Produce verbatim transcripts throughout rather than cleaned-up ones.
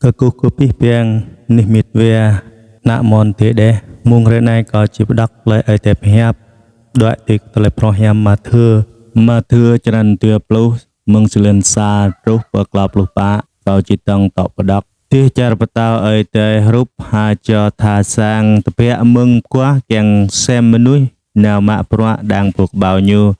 Kơkuh kơ abih bang ƀing nit wa, ană mơnuih tơdeh. Mông hrơi anai kâo či pơđŏk tơlơi Ơi Adai pơhiăp, đuaĭ tui tơlơi phrâo hiam Mathiơ. Mathiơ črăn dua pluh, mơ̆ng čơlan sa truh pơ klâo pluh pă, kâo či dơ̆ng tŏ pơđŏk. Dêh čar pơtao Ơi Adai hrup ha čô tha sang tơbiă mơ̆ng mơguah kiăng sem mơnuih nao mă bruă đang boh kơƀâo ñu.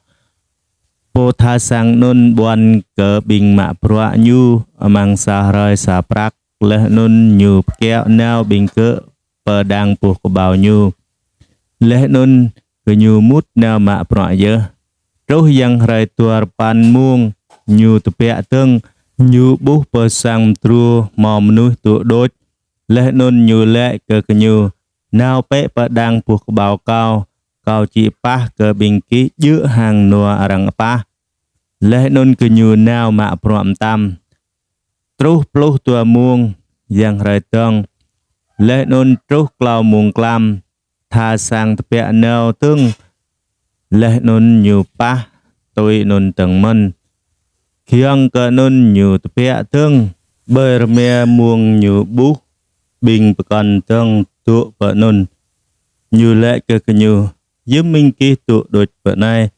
Pô tha sang anŭn ƀuăn kơ ƀing mă bruă ñu amăng sa hrơi sa prăk, laih anŭn ñu pơkiaŏ nao ƀing gơ̆ pơ đang boh kơƀâo ñu. Laih anŭn gơñu mŭt nao mă bruă yơh. Truh yang hrơi dua rơpăn mông, ñu tơbiă dơ̆ng, ñu ƀuh pơ sang mơdrô hmâo mơnuih dŏ đôč. Laih anŭn ñu laĭ kơ gơñu: "Nao bĕ pơ đang boh kơƀâo kâo, kâo či pah kơ ƀing gih djơ̆ hăng nua arăng apah." Laih anŭn gơñu nao mă bruă mơtam. Truh pluh dua mông, yang hrơi dơ̆ng, laih anŭn truh klâo mông tlam, tha sang tơbiă nao dơ̆ng, laih anŭn ñu pah tui anŭn dơ̆ng mơ̆n. Giŏng kơ anŭn ñu tơbiă dơ̆ng, ƀơi rơma mông ñu ƀuh ƀing pơkŏn dơ̆ng dŏ pơ anŭn. Ñu laĭ kơ gơñu: "Hiư̆m ƀing gih dŏ đôč pơ anai,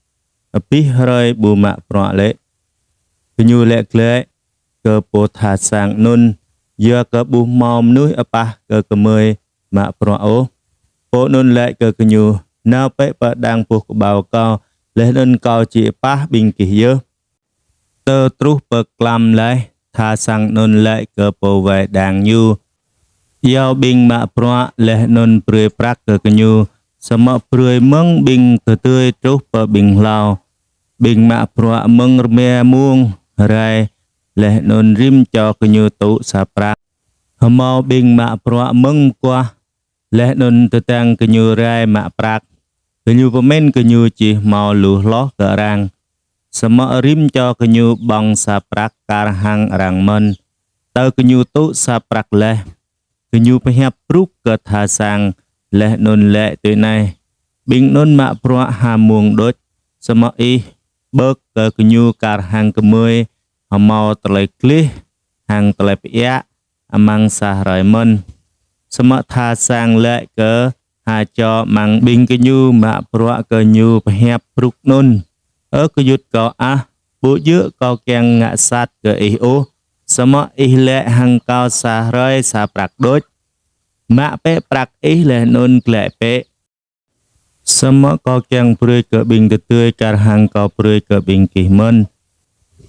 abih hrơi ƀu mă bruă lĕ?" Gơñu laĭ glaĭ kơ pô tha sang anŭn: "Yua kơ ƀu hmâo mơnuih apah kơ gơmơi mă bruă ôh." Pô anŭn laĭ kơ gơñu: "Nao bĕ pơ đang boh kơƀâo kâo, laih anŭn kâo či apah ƀing gih yơh." Tơ truh pơ tlam laih, tha sang anŭn laĭ kơ pô wai đang ñu: "Iâu ƀing mă bruă laih anŭn brơi prăk kơ gơñu, samơ̆ brơi mơ̆ng ƀing tơdơi truh pơ ƀing hlâo." Ƀing mă bruă mơ̆ng rơma mông rai, laih anŭn rĭm čô gơñu tŭ sa prăk. Hmâo ƀing mă bruă mơ̆ng mơguah, laih anŭn tơdang gơñu rai mă prăk, gơñu pơmĭn gơñu či hmâo lu hloh kơ arăng. Samơ̆ rĭm čô gơñu ƀơ̆ng sa prăk kar hăng arăng mơ̆n. Tơ gơñu tŭ sa prăk laih, gơñu pơhiăp brŭk kơ tha sang, laih anŭn laĭ tui anai: "Ƀing anŭn mă bruă ha mông đôč, samơ̆ ih ƀơ̆k kơ gơñu kar hăng gơmơi hmâo tơlơi gleh hăng tơlơi pơiă amăng sa hrơi mơ̆n." Samơ̆ tha sang laĭ kơ ha čô amăng ƀing gơñu mă bruă kơ ñu pơhiăp brŭk anŭn: "Ơ gơyut kâo ah, ƀu djơ̆ kâo kiăng ngă sat kơ ih ôh, samơ̆ ih laĭ hăng kâo sa hrơi sa prăk đôč. Mă bĕ prăk ih laih anŭn glaĭ bĕ. Samơ̆ kâo kiăng brơi kơ ƀing tơdơi kar hăng kâo brơi kơ ƀing gih mơ̆n.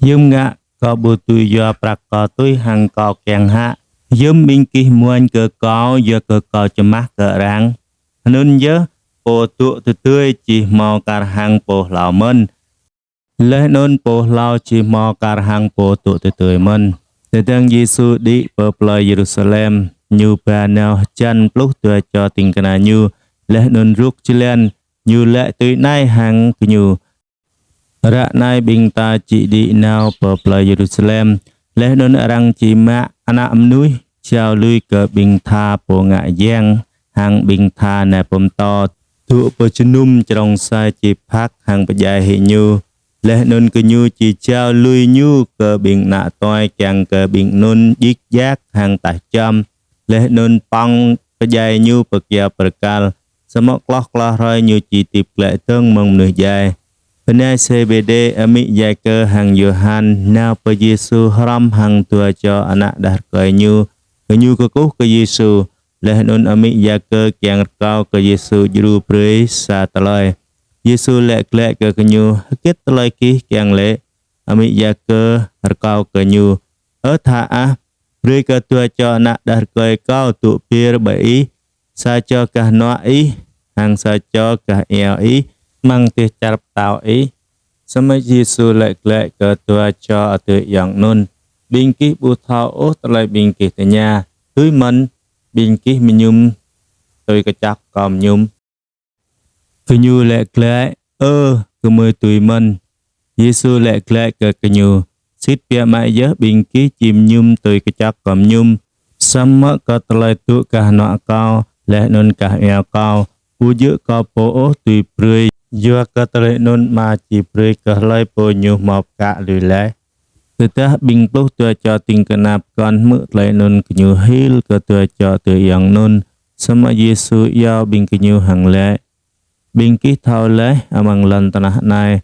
Hiư̆m ngă kâo ƀu dưi yua prăk kâo tui hăng kâo kiăng hă? Hiư̆m ƀing gih muañ kơ kâo yua kơ kâo čơmah kơ arăng?" Anŭn yơh, pô dŏ tơdơi či hmâo kar hăng pô hlâo mơ̆n, laih anŭn pô hlâo či hmâo kar hăng pô dŏ tơdơi mơ̆n. Tơdang Yêsu đĭ pơ plơi Yêrusalem, ñu ba nao hơjăn pluh dua čô ding kơna ñu, laih anŭn rŏk jơlan, ñu laĭ tui anai hăng gơñu: "Ră anai ƀing ta či đĭ nao pơ plơi Yêrusalem, laih anŭn arăng či mă Ană Mơnuih jao lui kơ ƀing tha pô ngă yang hăng ƀing tha nai pơtô, dŏ pơjơnum črông sai či phak hăng pơdjai hĭ ñu. Laih anŭn gơñu či jao lui ñu kơ ƀing ană tuai kiăng kơ ƀing anŭn djik djak hăng taih čăm, laih anŭn pŏng pơdjai ñu pơ kyâo bơrkal. Samơ̆ kloh kloh hrơi ñu či hơdip glaĭ dơ̆ng mơ̆ng mơnuih djai." Bơnai Zêbêđê, amĭ Yakơ hăng Yôhan, nao pơ Yêsu hrŏm hăng dua čô ană đah rơkơi ñu. Gơñu kơkuh kơ Yêsu, laih anŭn amĭ Yakơ kiăng rơkâo kơ Yêsu djru brơi sa tơlơi. Yêsu laĭ glaĭ kơ gơñu: "Hơget tơlơi gih kiăng lĕ?" Amĭ Yakơ rơkâo kơ ñu: "Ơ tha ah, brơi kơ dua čô ană đah rơkơi kâo dŏ ƀiă ƀơi ih, sa čô gah hnuă ih, hăng sa čô gah iâo ih, amăng dêh čar pơtao ih." Samơ̆ Yêsu laĭ glaĭ kơ dua čô adơi ayŏng anŭn: "Ƀing gih ƀu thâo ôh tơlơi ƀing gih tơña. Dưi mơ̆n ƀing gih mơñum tui kơčŏk kâo mơñum?" Gơñu laĭ glaĭ: "Ơ, gơmơi dưi mơ̆n." Yêsu laĭ glaĭ kơ gơñu: "Sĭt biă mă yơh ƀing gih či mơñum tui kơčŏk kâo mơñum. Samơ̆ kơ tơlơi dŏ gah hnuă kâo, laih anŭn gah iâo kâo, ƀu djơ̆ kâo pô ôh dưi brơi, yua kơ tơlơi anŭn Ama či brơi kơ hlơi pô ñu hmâo pơkă lui laih." Tơdah ƀing pluh dua čô ding kơna pơkŏn hmư̆ tơlơi anŭn, gơñu hil kơ dua čô tui ayŏng anŭn. Samơ̆ Yêsu iâu ƀing gơñu hăng laĭ: Ƀing gih thâo laih, amăng lŏn tơnah anai,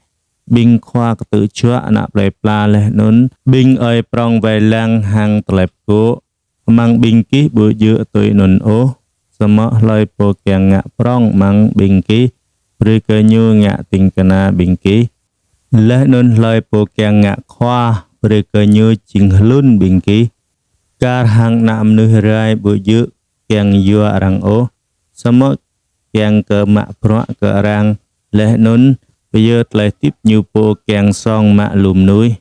ƀing khua kơtư̆ juă ană plơi pla laih anŭn ƀing ơi prŏng wai lăng hăng tơlơi pơgô̆. Amăng ƀing gih ƀu djơ̆ tui anŭn ôh. Samơ̆ hlơi pô kiăng ngă prŏng amăng ƀing gih, brơi kơ ñu ngă ding kơna ƀing gih. Laih anŭn hlơi pô kiăng ngă khua, brơi kơ ñu jing hlŭn ƀing gih. Kar hăng Ană Mơnuih rai ƀu djơ̆ kiăng yua arăng ôh, samơ̆ kiăng kơ mă bruă kơ arăng, laih anŭn pơyơr tơlơi hơdip ñu pô kiăng song mă lu mơnuih.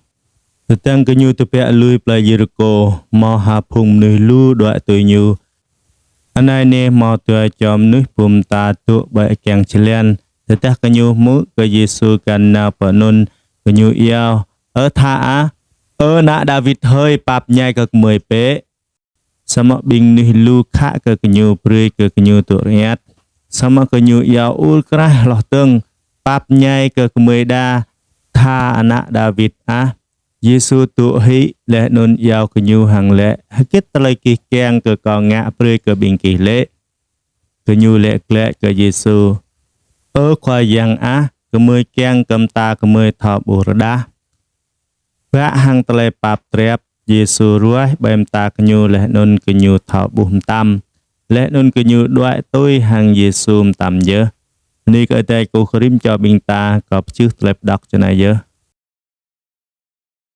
Tơdang gơñu tơbiă lui plơi Yêrikô, hmâo ha phung mơnuih lu đuaĭ tui ñu. Anai nê, hmâo dua čô mơnuih ƀum mơta dŏ ƀơi kiăng jơlan. Tơdah gơñu hmư̆ kơ Yêsu găn nao pơ anŭn, gơñu iâu: Ơ Tha ah, Ơ Ană Dawid hơi, pap ñai kơ gơmơi bĕ. Samơ̆ ƀing mơnuih lu khă kơ gơñu, brơi kơ gơñu dŏ rơngiăt. Samơ̆ gơñu iâu ur kraih hloh dơ̆ng: Pap ñai kơ gơmơi đa, Tha Ană Dawid ah. Yêsu dŏ hĭ laih anŭn iâu gơñu hăng laĭ: Hơget tơlơi gih kiăng kơ Kâo ngă brơi kơ ƀing gih lĕ? Gơñu laĭ glaĭ kơ Yêsu: Ơ Khua Yang ah, gơmơi kiăng kơ mơta gơmơi thâo ƀuh rơđah, bă hăng tơlơi pap triăp. Yêsu ruaih ƀơi mơta gơñu laih anŭn gơñu thâo ƀuh mơtam. Laih anŭn gơñu đuaĭ tui hăng Yêsu mơtam yơh. Bơni kơ Ơi Adai kơ rĭm čô ƀing ta. Kâo pơjưh tơlơi pơđŏk čơnai yơh.